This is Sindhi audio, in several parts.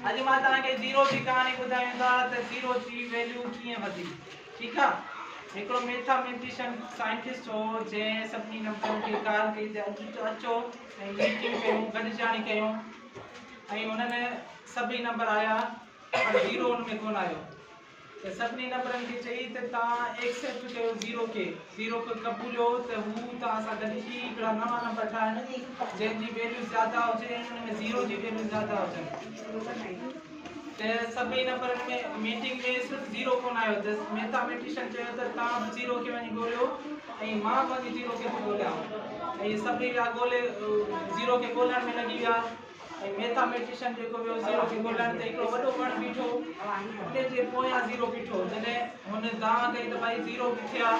اڄ مان توهان کي زيرو جي ڪهاڻي ٻڌايون ٿا ته زيرو جي ويليو ڪيئن وڌي. ٺيڪ آ. هڪڙو ميٿاميٽيشن سائنٽسٽ هو جنهن سڀني نمبرن کي ڪال ڪئي ته اڄ اچو ۽ ميٽنگ ڪيون، گڏجاڻي ڪيون ۽ انهن سڀئي نمبر آيا پر زيرو ان ۾ ڪونه آيو ته سڀني نمبرن کي چئي ته توهان ايڪسيپٽ ڪيو زيرو کي، زيرو کي قبوليو ته هو توهان سان گڏجي هڪڙا نوان نمبر ٺاهن جنهن جي ويليو زياده هجي ۽ ان ۾ زيرو جي ويليو زياده هجن. ته سڀئي نمبرن ۾ ميٽنگ ۾ صرف زيرو ڪونه آيو ته ميٿاميٽيشن چيو ته توهان به زيرو کي وڃي ڳوليو ۽ مان به وڃي زيرو کي ٿو ڳوليان ۽ سڀئي ويا ڳولي زيرو کي ڳولڻ ۾ لڳي ويا ۽ ميٿاميٽيشن جيڪو ويو زيرو کي ڳولڻ ته هڪڙو وڏو وڻ بيٺو ان جي پويان زيرو بيٺو جڏهن هن دانهن ڪئي ته ڀائي زيرو ڪٿي آ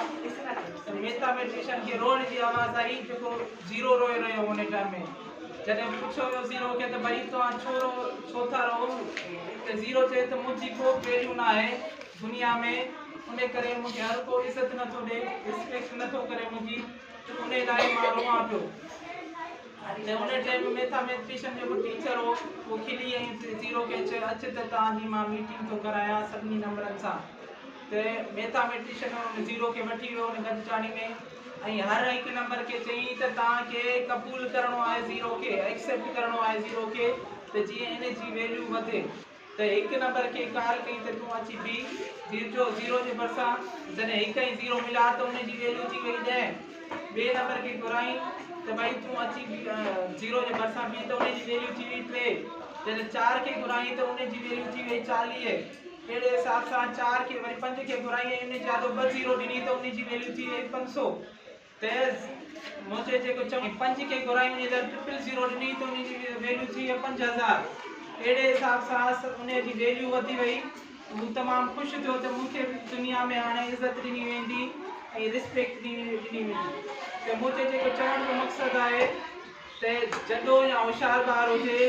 ته ميٿاميٽيشن کي روئڻ جي آواز آئي جيڪو زيرو روئي رهيو هو ان ٽائيم ۾ جڏهن پڇيو ويو زيرو کي ته ڀئي توهان ڇو رو ڇو ٿا روئو ته زيرو چيو ته منهنجي ڪو به ويليو نه آهي دنيا ۾ ان ڪري مون کي هر ڪو عزت نه ٿو ڏي رسپيڪٽ نه ٿو ڪري منهنجي ان لاء مان روئان پيو ته ان ٽائيم ۾ ميٿاميٽيشن جيڪو ٽيچر هو اهو کلي ۽ زيرو کي چيو اچ ته توهان جي مان ميٽنگ ٿو ڪرايان سڀني نمبرن سان ته ميٿاميٽيشن ان زيرو کي وٺي ويو ان گڏجاڻي ۾ ۽ هر هڪ نمبر کي چيائين ته توهان کي قبول ڪرڻو آهي زيرو کي، ايڪسيپٽ ڪرڻو آهي زيرو کي ته جيئن ان جي ويليو وڌي. ته هڪ نمبر کي ڪال ڪئي ته تون اچي بيهه زيرو زيرو جي ڀرسان. جڏهن هڪ ۽ زيرو ملا ته ان جي ويليو ٿي وئي 10. ٻئي نمبر کي گهرائين ته ڀائي تون اچي زيرو جي ڀرسان بيهه ته ان جي ويليو ٿي وئي 3. جڏهن 4 کي گهرائين ته ان جي ويليو ٿي وئي 40. اهڙي حساب سان 4 کي وري 5 کي گهرائي ۽ ان جي آڏو 2 زيرو ڏني ته ان جي ويليو ٿي وئي 500 ته منهنجي جيڪو چوڻ 5 کي گهرائي ان جي ٽرپل زيرو ڏني ته ان جي ويليو ٿي وئي 5000. اهڙي حساب سان ان جي ويليو وڌي وئي. هو تمام خوش ٿيو ته مون کي به دنيا ۾ هاڻي عزت ڏني ويندي ۽ رسپيڪٽ ڏني ويندي. ته منهنجي جيڪو چوڻ جو مقصد آهي ته جڏو يا هوشيار ٻار هجي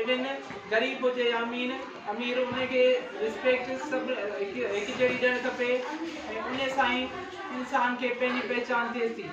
ايون غريب هجي يا امين امير ان کي رسپيڪٽ سڀ هڪ جهڙي ڏيڻ کپي ۽ ان سان ئي انسان کي پنهنجي پهچان ٿئي ٿي.